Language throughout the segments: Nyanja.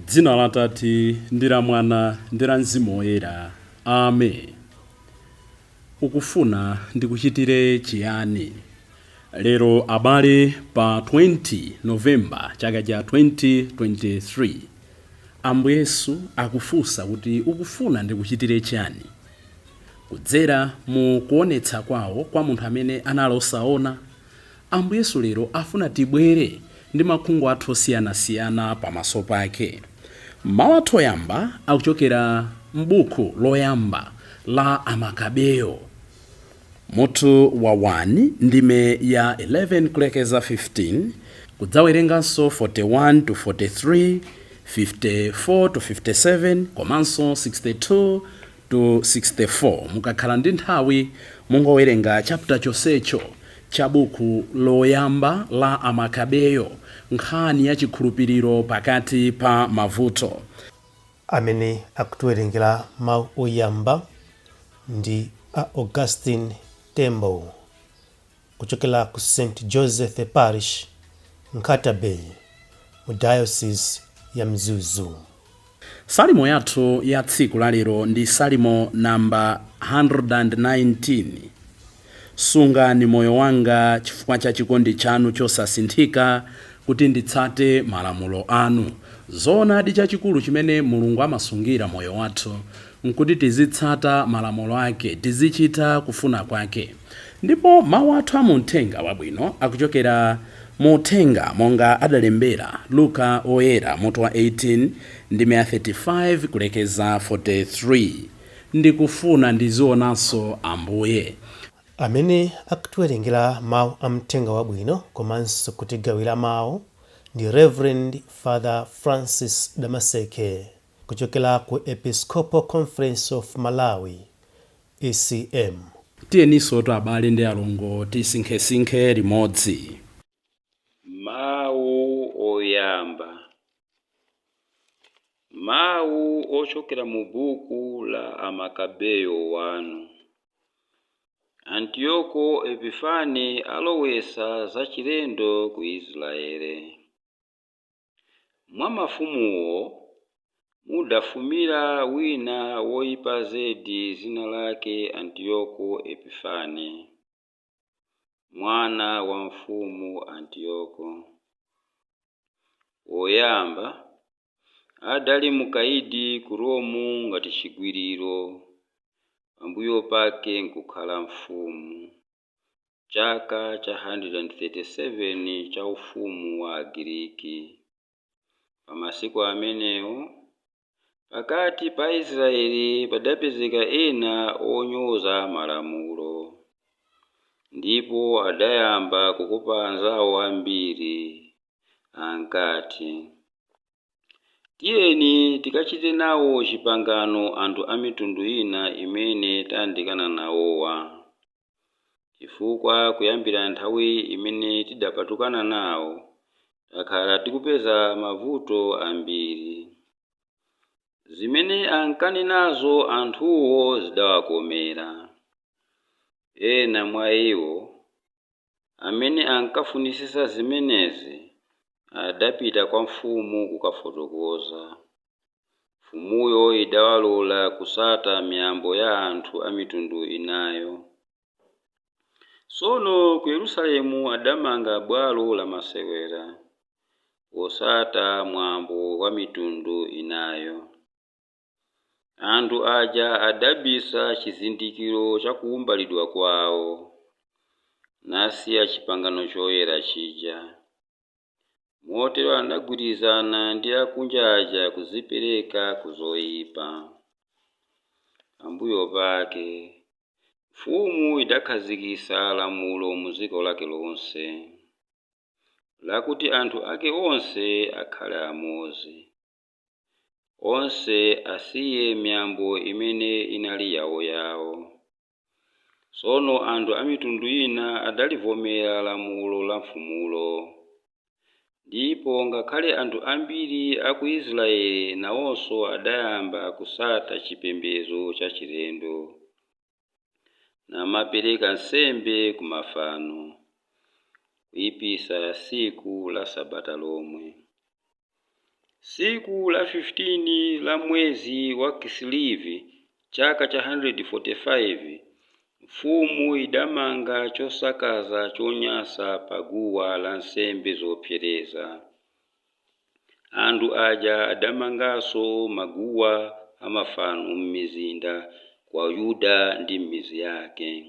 Dzina la Atate ndi la Mwana ndi la Mzimu Woyera. Amen. Ukufuna ndikuchitire chiyani? Lero abale, pa 20 Novemba chaka cha 2023, Ambuye Yesu akufunsa kuti ukufuna ndikuchitire chiyani? Kudzera mu kuonetsa kwawo kwa munthu amene anali osaona, Ambuye Yesu lero afuna tibwere ndi makhungu athu osiyanasiyana pamaso pake. Mawu athu oyamba akuchokera m'buku loyamba la Amakabeyo, mutu wa 1, ndime ya 11 kulekeza 15, kudzawerenganso 41 to 43, 54 to 57 komanso 62 to 64. Mukakhala ndi nthawi, mungowerenga chapter chonsecho cha buku loyamba la Amakabeyo, nkhani ya chikhulupiriro pakati pa mavuto. Amene akutiwerengera mawu oyamba ndi a Augustine Tembo kuchokera ku St Joseph Parish, Nkhata Bay, mu Diocese ya Mzuzu. Salimo yathu ya tsiku lalero ndi Salimo namba 119. Sungani moyo wanga chifukwa cha chikondi chanu chosasinthika, kuti nditsate malamulo anu. Zoonadi, chachikulu chimene Mulungu amasungira moyo wathu nkuti tizitsata malamulo ake, tizichita kufuna kwake. Ndipo mawu athu a muthenga wabwino akuchokera mu uthenga monga adalembera Luka Oyera, mutu wa 18, ndime ya 35 kulekeza 43. Ndikufuna ndizionanso Ambuye. Amene akutiwerengera mawu a mthenga wabwino komanso kutigawira mawu ndi Reverend Father Francis Damaseke kuchokera ku Episcopal Conference of Malawi, ECM. Tiyeninso to, abale ndi alongo, tisinkhesinkhe limodzi. Mawu oyamba. Mawu ochokera mu buku la Amakabeyo 1. Antiyoko Epifane alowetsa zachilendo ku Israele. Mwa mafumuwo mudafumira wina woipa zedi, dzina lake Antiyoko Epifane, mwana wa mfumu Antiyoko. Woyamba adali mukaidi ku Romu ngati chigwiriro, pambuyo pake nkukhala mfumu chaka cha 137 cha ufumu wa Agiriki. Pamasiku amenewo pakati pa Israeli padapezeka ena onyoza malamulo, ndipo adayamba kukopa anzawo ambiri. Ankati, "Tiyeni tikachite nawo chipangano anthu a mitundu ina imene tayandikana nawowa, chifukwa kuyambira nthawi imene tidapatukana nawo takhala tikupeza mavuto ambiri." Zimene ankanenazo anthuwo zidawakomera. Ena mwa iwo amene ankafunisisa zimenezi adapita kwa mfumu kukafotokoza. Mfumuyo idawalola kusata miyambo ya anthu a mitundu inayo. Tsono ku Yerusalemu adamanga bwalo lamasewera posata mwambo wa mitundu inayo. Anthu aja adabisa chizindikiro cha kuwumbalidwa kwawo, nasiya chipangano choyera chija. Motero anagwirizana ndi akunja aja kuzipereka ku zoyipa. Pambuyo pake mfumu idakhazikitsa lamulo mu dziko lake lonse lakuti anthu ake onse akhale amodzi, onse asiye miyambo imene inali yawoyawo. Tsono anthu a mitundu ina adalivomera lamulo la mfumulo, ndipo ngakhale anthu ambiri a ku Israeli nawonso adayamba kusata chipembedzo chachilendo, namapereka nsembe ku mafano, kuyipisa tsiku la Sabata lomwe. Tsiku la 15 la mwezi wa Kislevi chaka cha 145, mfumu idamanga chosakaza chonyansa pa guwa lansembe zopsereza. Anthu aja adamanganso maguwa amafano m'mizinda kwa Yuda ndi m'midzi yake.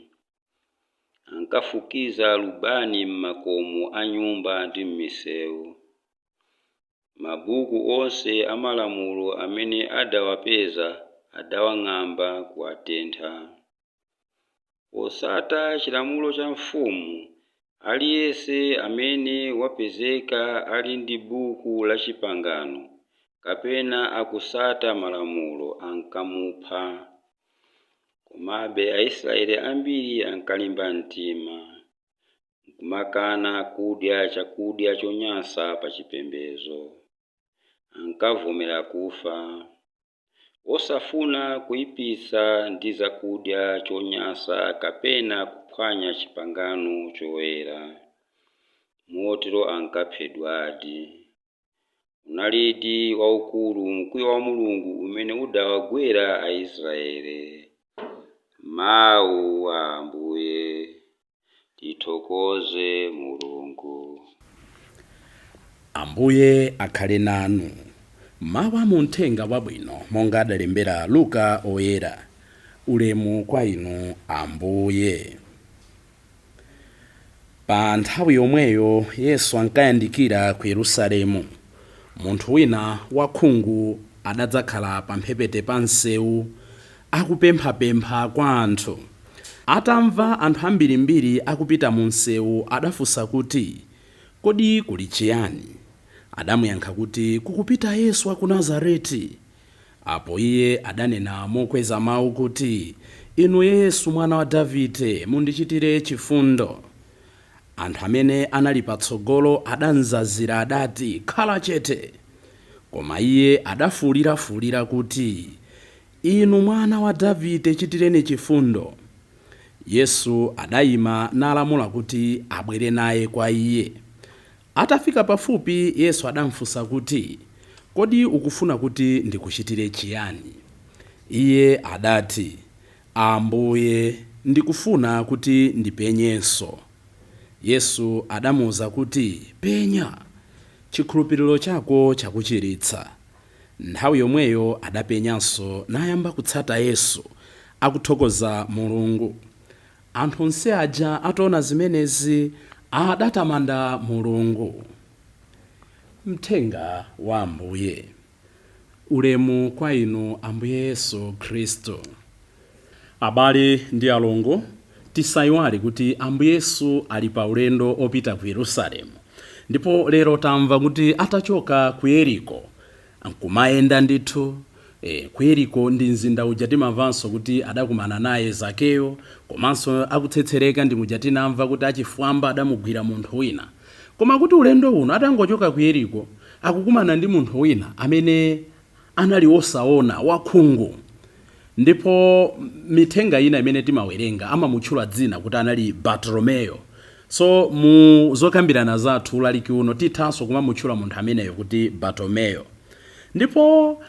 Ankafukiza lubani m'makomo a nyumba ndi m'misewu. Mabuku onse amalamulo amene adawapeza adawang'amba kuwatentha. Posata chilamulo cha mfumu, aliyense amene wapezeka ali ndi buku la chipangano kapena akusata malamulo ankamupha. Komabe Aisraeli ambiri ankalimba mtima, nkumakana kudya chakudya chonyansa pa chipembedzo. Ankavomera kufa, osafuna kuyipitsa ndi zakudya chonyansa kapena kuphwanya chipangano choyera. Motero ankaphedwadi. Unalidi waukulu mkwiyo wa Mulungu umene udawagwera Aisraeli. Mawu a Ambuye. Tithokoze Mulungu. Ambuye akhale nanu. Mawu a muthenga wabwino monga adalembera Luka Oyera. Ulemu kwa inu, Ambuye. Pa nthawi yomweyo Yesu ankayandikira ku Yerusalemu, munthu wina wakhungu adadzakhala pamphepete pa msewu akupemphapempha kwa anthu. Atamva anthu ambirimbiri akupita mu msewu, adafunsa kuti, "Kodi kuli chiyani?" Adamuyankha kuti, "Kukupita Yesu wa ku Nazareti." Apo iye adanena mokweza mawu kuti, "Inu Yesu, mwana wa Davide, mundichitire chifundo." Anthu amene anali patsogolo adamzazira, adati, "Khala chete." Koma iye adafuwulirafuwulira kuti, "Inu mwana wa Davide, chitireni chifundo." Yesu adayima nalamula kuti abwere naye kwa iye. Atafika pafupi, Yesu adamfunsa kuti, "Kodi ukufuna kuti ndikuchitire chiyani?" Iye adati, "Ambuye, ndikufuna kuti ndipenyenso." Yesu adamuwuza kuti, "Penya, chikhulupiriro chako chakuchiritsa." Nthawi yomweyo adapenyanso nayamba kutsata Yesu, akuthokoza Mulungu. Anthu onse aja ataona zimenezi adatamanda Mulungu. Mthenga wa Ambuye. Ulemu kwa inu, Ambuye Yesu Khristu. Abale ndi alongo, tisayiwale kuti Ambuye Yesu ali pa ulendo opita ku Yerusalemu, ndipo lero tamva kuti atachoka ku Yeriko nkumayenda ndithu, ku Yeriko ndi mzinda uja timamvanso kuti adakumana naye Zakeyo, komanso akutsetsereka ndi muja tinamva kuti achifwamba adamugwira munthu wina. Koma kuti ulendo uno atangochoka ku Yeriko akukumana ndi munthu wina amene anali wosaona, wakhungu. Ndipo mithenga ina imene timawerenga amamutchula dzina kuti anali Bartolomeyo. So mu zokambirana zathu ulaliki uno tithanso kumamutchula munthu ameneyo kuti Bartolomeyo. Ndipo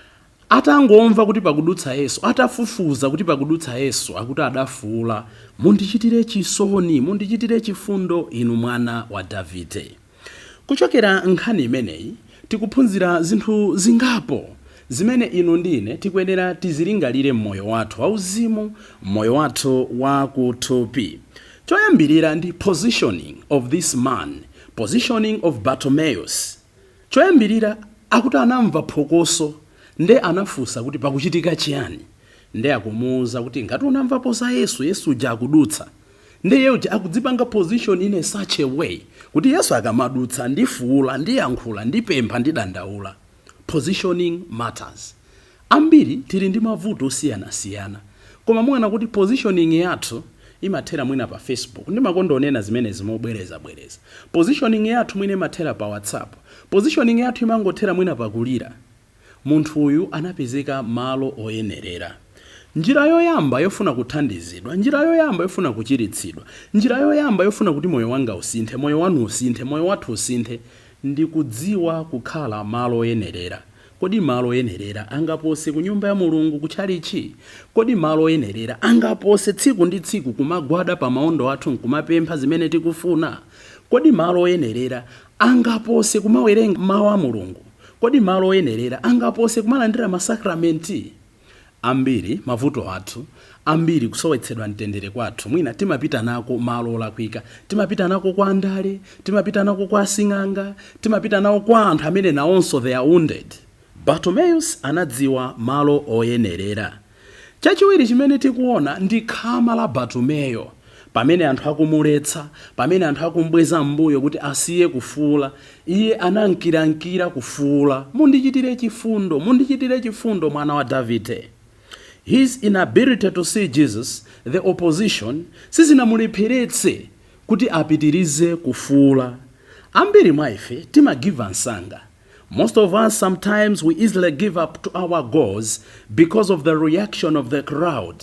atangomva kuti pakudutsa Yesu, atafufuza kuti pakudutsa Yesu, akuti adafuwula, "Mundichitire chisoni, mundichitire chifundo, inu mwana wa Davide." Kuchokera nkhani imeneyi tikuphunzira zinthu zingapo zimene inu ndi ine tikuyenera tizilingalire mmoyo wathu wauzimu, mmoyo wathu wa kuthupi. Choyambirira ndi positioning of this man, positioning of Bartimaeus. Choyambirira, akuti anamva phokoso, nde anafunsa kuti pakuchitika chiyani. Nde akumuwuza kuti, "Ngati unamvapo za Yesu, Yesu uja akudutsa." Nde iye uja akudzipanga position in a such a way kuti Yesu akamadutsa ndifuwula, ndiyankhula, ndipempha, ndidandaula. Positioning matters. Ambiri tili ndi mavuto osiyanasiyana, koma muona kuti positioning yathu imathera mwina pa Facebook. Ndimakonda onena zimenezi mobwerezabwereza. Positioning yathu mwina imathera pa WhatsApp. Positioning yathu imangothera mwina pakulira. Munthu uyu anapezeka malo oyenerera. Njira yoyamba yofuna kuthandizidwa, njira yoyamba yofuna kuchiritsidwa, njira yoyamba yofuna kuti moyo wanga usinthe, moyo wanu usinthe, moyo wathu usinthe, ndi kudziwa kukhala malo oyenerera. Kodi malo oyenerera angapose ku nyumba ya Mulungu, kutchalichi? Kodi malo oyenerera angapose tsiku ndi tsiku kumagwada pa maondo athu nkumapempha zimene tikufuna? Kodi malo oyenerera angapose kumawerenga mawu a Mulungu? Kodi malo oyenerera angapose kumalandira masakramenti? Ambiri mavuto athu, ambiri kusowetsedwa mtendere kwathu, mwina timapita nako malo olakwika. Timapita nako kwa andale, timapita nako kwa asing'anga, timapita nawo kwa anthu amene nawonso they are wounded. Bartimaeus anadziwa malo oyenerera. Chachiwiri chimene tikuona ndi khama la Bartimeyo. Pamene anthu akumuletsa, pamene anthu akumbweza m'mbuyo kuti asiye kufuula, iye anankirankira kufuula, "Mundichitire chifundo, mundichitire chifundo, mwana wa Davide." His inability to see Jesus, the opposition, sizinamulepheretse kuti apitirize kufuula. Ambiri mwa ife timagiva msanga. Most of us, sometimes we easily give up to our goals because of the reaction of the crowd,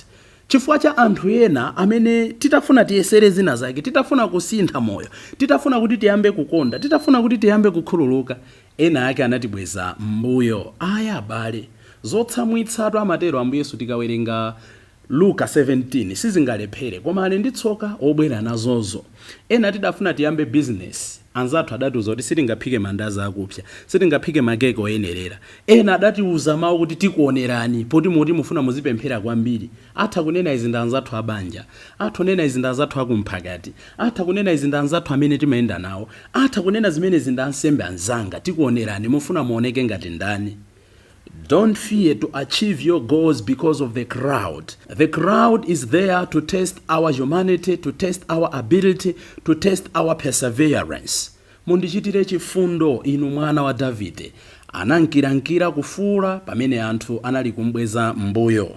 chifukwa cha anthu ena amene titafuna tiyesere zina zake, titafuna kusintha moyo, titafuna kuti tiyambe kukonda, titafuna kuti tiyambe kukhululuka, ena ake anatibweza mbuyo. Aya abale, zotsamwitsatu, amatero Ambuye Yesu tikawerenga Luka 17, sizingalephere, koma ali ndi tsoka obwera nazozo. Ena tidafuna tiyambe bizinesi, anzathu adatiuza kuti sitingaphike mandazi akupsa, sitingaphike makeke oyenerera. Ena adatiuza mawu kuti tikuonerani poti muti mufuna muzipemphera kwambiri. Atha kunena izi ndi anzathu abanja, atha kunena izi ndi anzathu akumphakati, atha kunena izi ndi anzathu amene timayenda nawo, atha kunena zimenezi ndi ansembe anzanga: "Tikuonerani, mufuna muoneke ngati ndani?" Don't fear to achieve your goals because of the crowd. The crowd is there to test our humanity, to test our ability, to test our perseverance. "Mundichitire chifundo inu mwana wa Davide." Anankirankira kufuula pamene anthu anali kumbweza mbuyo.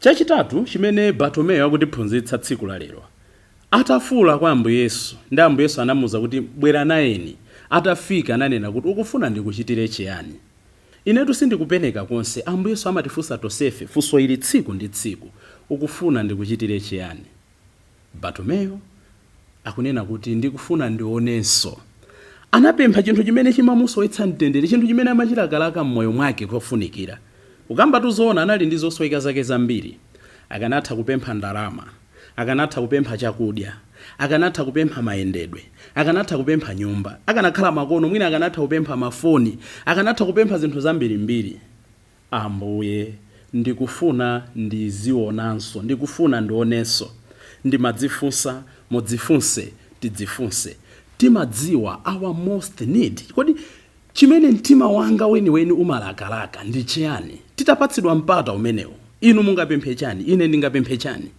Chachitatu chimene Bartomeyo akutiphunzitsa tsiku la lero, atafuula kwa Ambuye Yesu ndi Ambuye Yesu anamuwuza kuti, "Bwera nayeni." Atafika ananena kuti, "Ukufuna ndikuchitire chiyani?" Inetu sindikupeneka konse. Ambuye Yesu amatifunsa tonsefe funso ili tsiku ndi tsiku: "Ukufuna ndikuchitire chiyani?" Bartomeyo akunena kuti, "Ndikufuna ndionenso." Anapempha chinthu chimene chimamusowetsa mtendere, chinthu chimene amachilakalaka m'moyo mwake kofunikira. Ukamba tuzoona, anali ndi zosoweka zake zambiri. Akanatha kupempha ndalama, akanatha kupempha chakudya, akanatha kupempha mayendedwe, akanatha kupempha nyumba, akanakhala makono mwina akanatha kupempha mafoni, akanatha kupempha zinthu zambirimbiri. "Ambuye, ndikufuna ndizionanso, ndikufuna ndionenso." Ndimadzifunsa, mudzifunse, tidzifunse: timadziwa our most need? Kodi chimene mtima wanga weniweni umalakalaka ndi chiyani? Titapatsidwa mpata umenewu, inu mungapemphe chani? Ine ndingapemphe chani?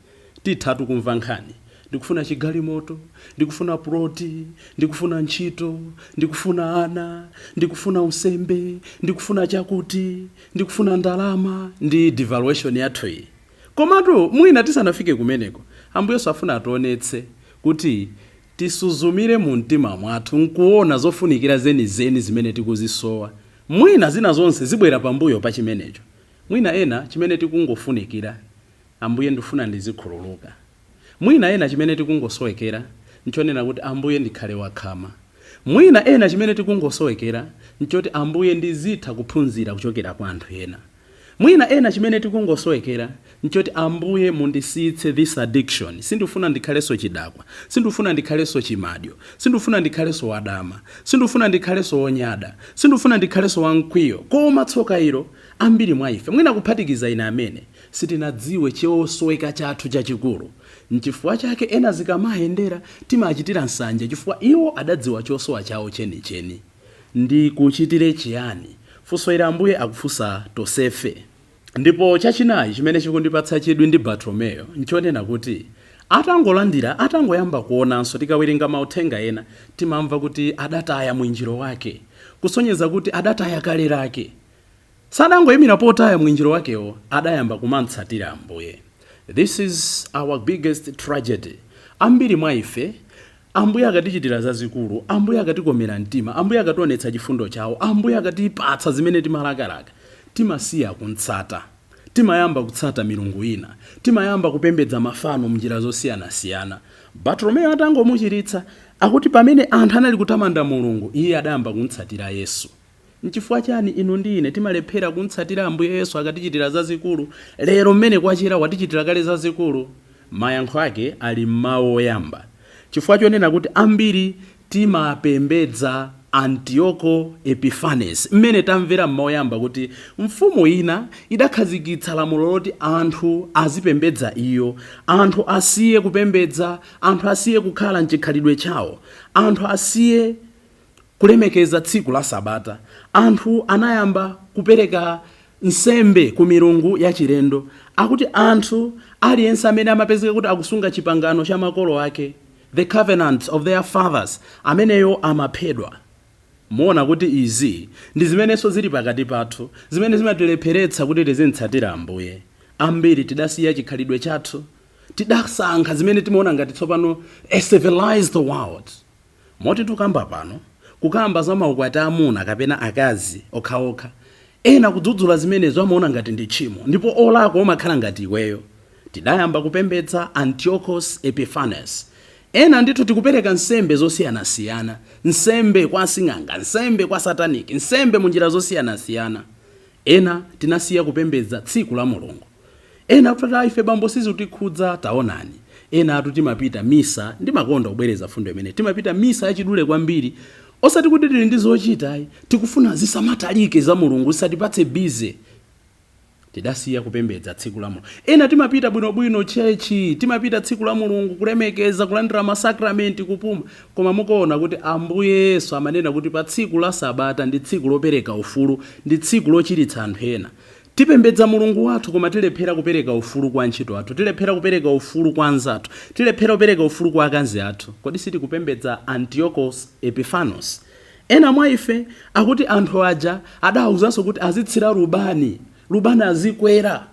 Tithatu kumva nkhani: ndikufuna chigalimoto, ndikufuna ploti, ndikufuna ntchito, ndikufuna ana, ndikufuna unsembe, ndikufuna chakuti, ndikufuna ndalama ndi devaluation yathu iyi. Komatu mwina tisanafike kumeneko, Ambuyesu afuna ationetse kuti tisuzumire mu mtima mwathu nkuona zofunikira zenizeni zimene tikuzisowa. Mwina zina zonse zibwera pambuyo pa chimenecho. Mwina ena chimene tikungofunikira: "Ambuye, ndifuna ndizikhululuka." Mwina ena chimene tikungosowekera nchonena kuti, "Ambuye, ndikhale wakhama." Mwina ena chimene tikungosowekera nchoti, "Ambuye, ndizitha kuphunzira kuchokera kwa anthu ena." Mwina ena chimene tikungosowekera nchoti, "Ambuye, mundisiyitse this addiction. Sindifuna ndikhalenso chidakwa, sindifuna ndikhalenso chimadyo, sindifuna ndikhalenso wadama, sindifuna ndikhalenso wonyada, sindifuna ndikhalenso wamkwiyo." Koma tsoka ilo, ambiri mwa ife, mwina kuphatikiza ine amene, sitinadziwe chosoweka chathu chachikulu. Nchifukwa chake ena zikamayendera timachitira nsanje, chifukwa iwo adadziwa chosowa chawo chenicheni. "Ndikuchitire chiyani?" Funso ili Ambuye akufunsa tonsefe. Ndipo chachinayi chimene chikundipatsa chidwi ndi Bartomeyo nchonena kuti atangolandira, atangoyamba kuonanso, tikawerenga mauthenga ena timamva kuti adataya mwinjiro wake, kusonyeza kuti adataya kale lake. Sadangoyimira potaya mwinjiro wakewo, adayamba kumatsatira Ambuye. This is our biggest tragedy. Ambiri mwa ife, Ambuye akatichitira zazikulu, Ambuye akatikomera mtima, Ambuye akationetsa chifundo chawo, Ambuye akatipatsa zimene timalakalaka, timasiya kumtsata. Timayamba kutsata milungu ina, timayamba kupembedza mafano mnjira zosiyanasiyana. Bartolomeo atangomuchiritsa, akuti pamene anthu anali kutamanda Mulungu, iye adayamba kumtsatira Yesu. Nchifukwa chani inu ndi ine timalephera kumtsatira Ambuye Yesu akatichitira zazikulu? Lero mmene kwachera watichitira kale zazikulu. Mayankho ake ali mmawu oyamba, chifukwa chonena kuti ambiri timapembedza Antioko Epiphanes, mmene tamvera mmawu oyamba kuti mfumu ina idakhazikitsa lamulo loti anthu azipembedza iyo, anthu asiye kupembedza, anthu asiye kukhala mchikhalidwe chawo, anthu asiye kulemekeza tsiku la sabata. Anthu anayamba kupereka nsembe ku milungu yachilendo. Akuti anthu aliyense amene amapezeka kuti akusunga chipangano cha makolo ake, the covenant of their fathers, ameneyo amaphedwa. Muona kuti izi ndi zimenenso zili pakati pathu, zimene zimatilepheretsa kuti tizimtsatira Ambuye. Ambiri tidasiya chikhalidwe chathu, tidasankha zimene timaona ngati tsopano a civilized world, moti tukamba pano kukamba za maukwati amuna kapena akazi okhaokha, ena kudzudzula zimenezo amaona ngati ndi tchimo, ndipo olakwa omakhala ngati iweyo. Tidayamba kupembedza Antiochus Epiphanes. Ena ndithu tikupereka nsembe zosiyanasiyana, nsembe kwa asing'anga, nsembe kwa satanic, nsembe munjira zosiyanasiyana. Ena tinasiya kupembedza tsiku la Mulungu. Ena kutata ife bambo sizitikhudza. Taonani, ena atu timapita misa, ndimakonda kubwereza fundo imene timapita misa yachidule kwambiri, osati kuti tili ndi zochita, tikufuna zisamatalike za Mulungu, zisatipatse busy. Tidasiya kupembedza tsiku la Mulungu. Ena timapita bwinobwino church, timapita tsiku la Mulungu kulemekeza, kulandira masakramenti, kupuma, koma mukuona kuti Ambuye Yesu amanena kuti pa tsiku la sabata ndi tsiku lopereka ufulu, ndi tsiku lochiritsa anthu. Ena tipembedza Mulungu wathu, koma tilephera kupereka ufulu kwa antchito athu, tilephera kupereka ufulu kwa anzathu, tilephera kupereka ufulu kwa akazi athu. Kodi sitikupembedza Antiochus Epiphanos? Ena mwa ife akuti anthu aja adawuzanso kuti azitsira lubani, lubani azikwera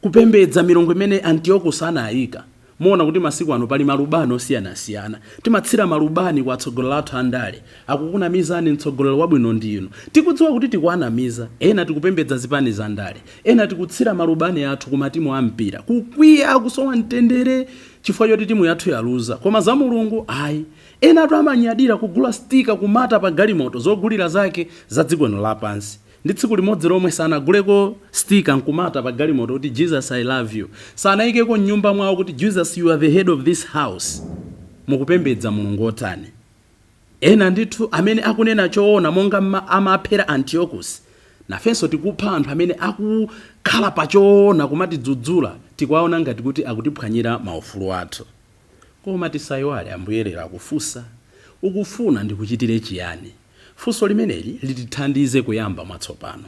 kupembedza milungu imene Antiochus anayika. Muona kuti masiku ano pali malubani osiyanasiyana. Timatsira malubani kwa atsogoleri athu andale, akukunamizani, mtsogoleri wabwino ndinu. Tikudziwa kuti tikuanamiza. Ena tikupembedza zipani za ndale, ena tikutsira malubani athu ku matimu a mpira, kukwiya, kusowa mtendere chifukwa choti timu yathu yaluza, koma za Mulungu ayi. Ena atu amanyadira kugula sticker kumata pa galimoto, zogulira zake za dziko lino lapansi. Ndi tsiku limodzi lomwe sanaguleko sticker nkumata pa galimoto kuti "Jesus, I love you"? Sanayikeko mnyumba mwawo kuti "Jesus, you are the head of this house"? Mukupembedza Mulungu otani? Ena ndithu amene akunena choona, monga amaphera Antiochus, nafenso tikupha anthu amene akukhala pa choona, kumatidzudzula, tikuwaona ngati kuti akutiphwanyira maufulu athu. Koma tisayiwale, Ambuye lero akufunsa, "Ukufuna ndikuchitire chiyani?" Funso limeneli litithandize kuyamba mwatsopano.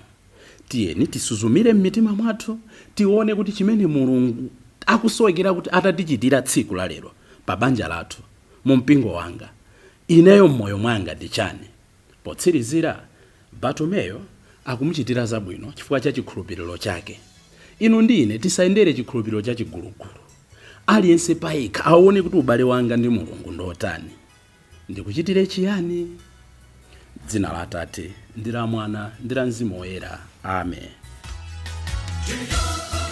Tiyeni tisuzumire m'mitima mwathu, tione kuti chimene Mulungu akusowekera kuti atatichitira tsiku la lero pa banja lathu, mu mpingo wanga, ineyo m'moyo mwanga ndi chani? Potsirizira, Bartumeyo akumuchitira zabwino chifukwa cha chikhulupiriro chake. Inu ndi ine tisayendere chikhulupiriro cha chigulugulu. Aliyense payekha aone kuti ubale wanga ndi Mulungu ndotani, ndikuchitire chiyani? Dzina la Atate ndi la Mwana ndi la Mzimu Woyera, amen. Do you